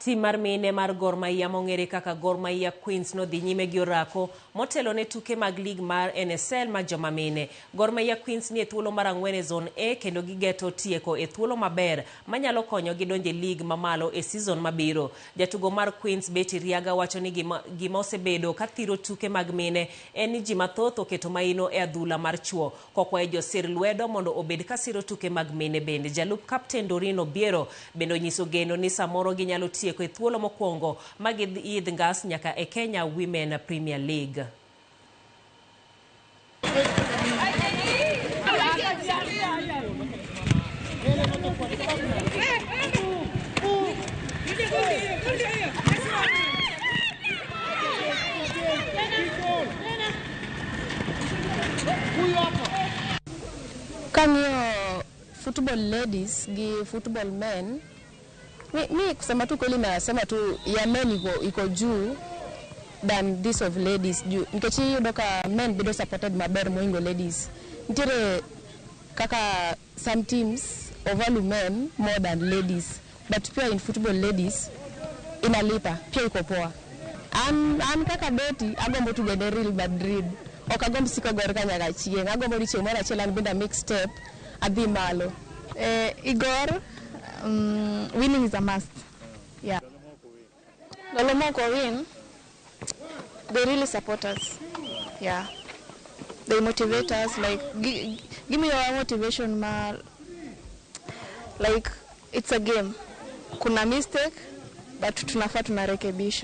Tim mar mine mar Gor Mahia mong'ere kaka Gor Mahia Queens nodhi nyime gi orako motelo ne tuke mag lig mar NSL mar joma mine. Gor Mahia Queens ni e thuolo mar ang'wen e Zone A kendo gigeto tieko e thuolo maber manyalo konyogi donjo e lig mamalo e season mabiro. Jatugo mar Queens Betty Riaga wacho ni gima osebedo kathiro tuke mag mine en ni ji mathoth oketo maino e adhula mar chuo. Kokwayo josir lwedo mondo obed kasiro tuke mag mine bende. Jalup kapten Doreen Obiero bende onyiso geno ni samoro ginyalo tieko e thuolo mokwongo ma giidh ngas nyaka e Kenya Women Premier League. Kang'iyo football ladies gi football men, mi kusema tu kweli nasema tu ya men iko juu than this of ladies juu nikech iyudo ka men bedo supported maber mohingo ladies. Nitiere kaka some teams overvalue men more than ladies, but pia in football ladies inalipa pia iko poa. An kaka Betty agombo tugo ne Real Madrid. Ok agomb siko Gor ka nyaka chieng'. Agombo ni chieng' moro achiel an bende a make step adhi malo. Igor, winning is a must. Yeah. Ndalo moko win, they really support us. Yeah. They motivate us, like, give me your motivation ma, like, it's a game. Kuna mistake, but tunafaa tunarekebisha.